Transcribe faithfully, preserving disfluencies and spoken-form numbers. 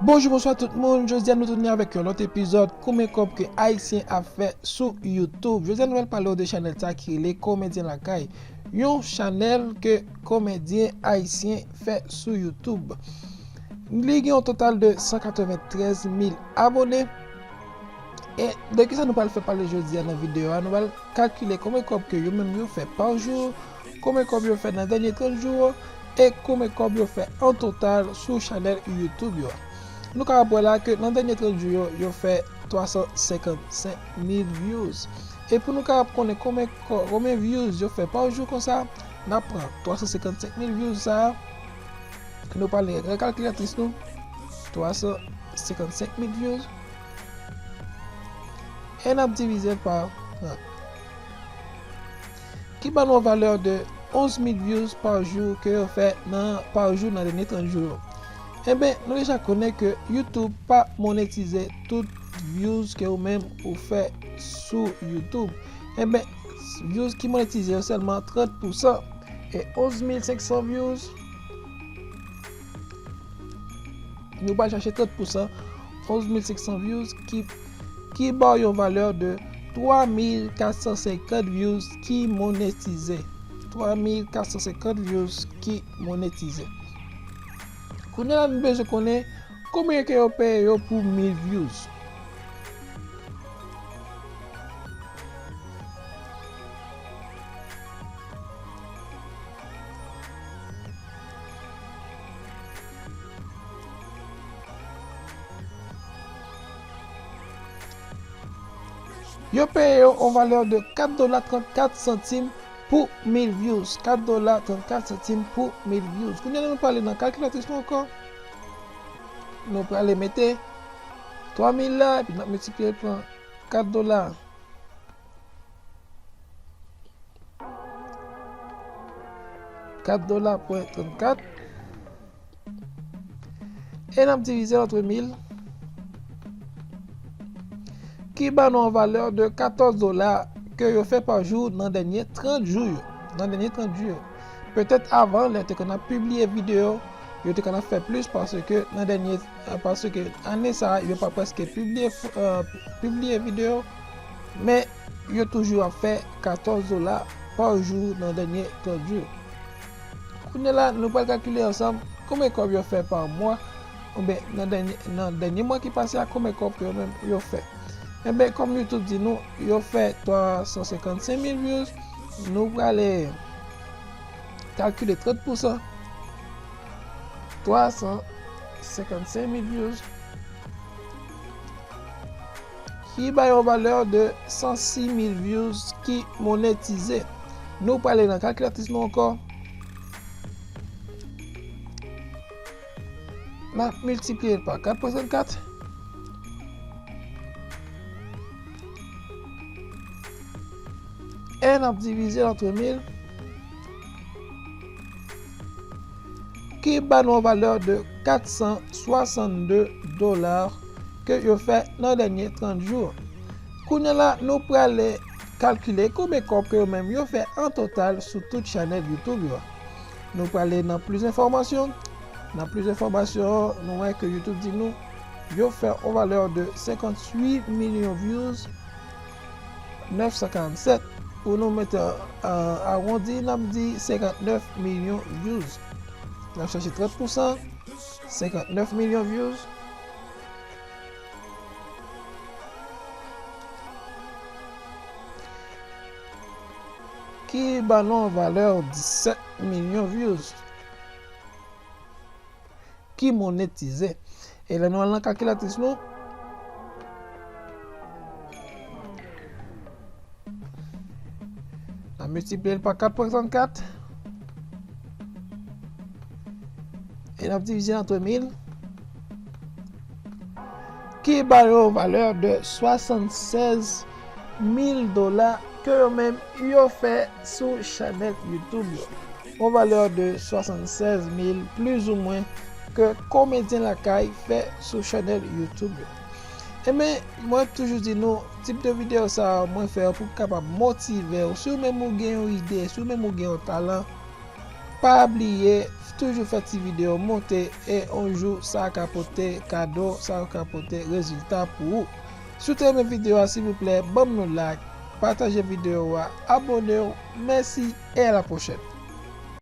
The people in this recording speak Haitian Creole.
Bonjou, bonswa tout moun. Jodi a nou tounen avèk yon lòt epizòd Konbyen kòb ke Ayisyen ap fè sou YouTube. Jodi a nou pral pale w de chanèl sa ki rele Komedyen Lakay. Yon chanèl ke komedyen ayisyen fè sou YouTube. Li gen yon total de san katreventrèz mil abone. E de kisa nou pral fè pale jodi a nan videyo a? Nou pral kalkile konbyen kòb ke yo menm yo fè pa jou, konbyen kòb yo fè nan dènye trant jou yo, e konbyen kòb yo fè an total sou chanèl YouTube yo. Nou kapab wè la ke nan dènye trant jou yo, yo fè twa san senkannsenk mil views. E pou nou kapab konnen konbyen kò-, konbyen views yo fè pa jou konsa, n ap pran twa san senkannsenk mil views sa a, nou pral rekalkilatris nou, twa san senkannsenk mil views, e n ap divize pa trant. Ki ban nou yon valè de onz mil views pa jou ke yo fè nan, pa jou nan dènye trant jou yo. Enben, nou deja konnen ke YouTube pa monetize tout views ke ou menm ou fè sou YouTube. Enben, views ki monetize yo sèlman trant pousan. E onz mil senk san views, nou pral chache trant pousan, onz mil senk san views ki, ki ba w yon valè de twa mil kat san senkant views ki monetize. Twa mil kat san senkant views ki monetize. Kounye a la, nou bezwen konnen konbyen ke yo peye yo pou mil views. Yo peye yo yon valè de kat dola trannkat santim pou mil views. Kat dola trannkat santim pou mil views. Kounye a nou prale nan kalkilatris nou ankò. Nou prale mete twa mil la, epi n ap miltipliye l pa kat dola. Kat dola pwen trannkat. E n ap divize l antre mil, ki ban nou yon valè de katòz dola ke yo fè pa jou nan dènye trant jou yo. Nan dènye trant jou yo. Petèt avan, lè yo te konn ap pibliye videyo, yo te konn ap fè plis paske nan dènye, paske ane sa a, yo pa prèske pibliye, eh, pibliye videyo, men yo toujou ap fè katòz dola pa jou nan dènye trant jou. Kounye a la, nou pral kalkile ansanm konbyen kòb yo fè pa mwa, oubyen nan dènye, nan dènye mwa ki pase a, konbyen kòb ke yo menm yo fè. Enben, kòm YouTube di nou, yo fè twa san senkannsenk mil views, nou prale kalkile trant pousan, twa san senkannsenk mil views, ki bay yon valè de san sis mil views ki monetize. Nou prale nan kalkilatris nou ankò. N ap miltipliye l pa kat pwen trannkat. E n ap divize l antre mil, ki ba nou yon valè de kat san swasannde dola ke yo fè nan dènye trant jou. Kounye a la, nou prale kalkile konbyen kòb ke yo menm yo fè an total sou tout chanèl YouTube yo. Nou prale nan plis enfòmasyon. Nan plis enfòmasyon, nou wè ke YouTube di nou yo fè yon valè de senkanntuit milyon views, nèf san karannsèt. Pou nou mete, eh, awondi, n ap di senkantnèf milyon views. N ap chache trant pousan, senkantnèf milyon views. Ki ba nou yon valè disèt milyon views ki monetize. E lè nou al nan kalkilatris nou, n ap miltipliye l pa kat pwen trannkat. E n ap divize l antre mil, ki ba yo yon valè de swasannsèz mil dola ke yo menm yo fè sou chanèl YouTube yo. Yon valè de swasannsèz mil plizoumwen ke Komedyen Lakay fè sou chanèl YouTube yo. Enben, mwen toujou di nou, tip de videyo sa a, mwen fè yo pou kapab motive w. Si w menm ou gen yon ide, si w menm ou gen yon talan, Pa bliye toujou fè ti videyo monte e yon jou sa ka pote kado, sa ka pote rezilta pou ou. Si w te renmen videyo a, silvouplè, ban m yon like, pataje videyo a, abone w. Mèsi e a la pwochèn.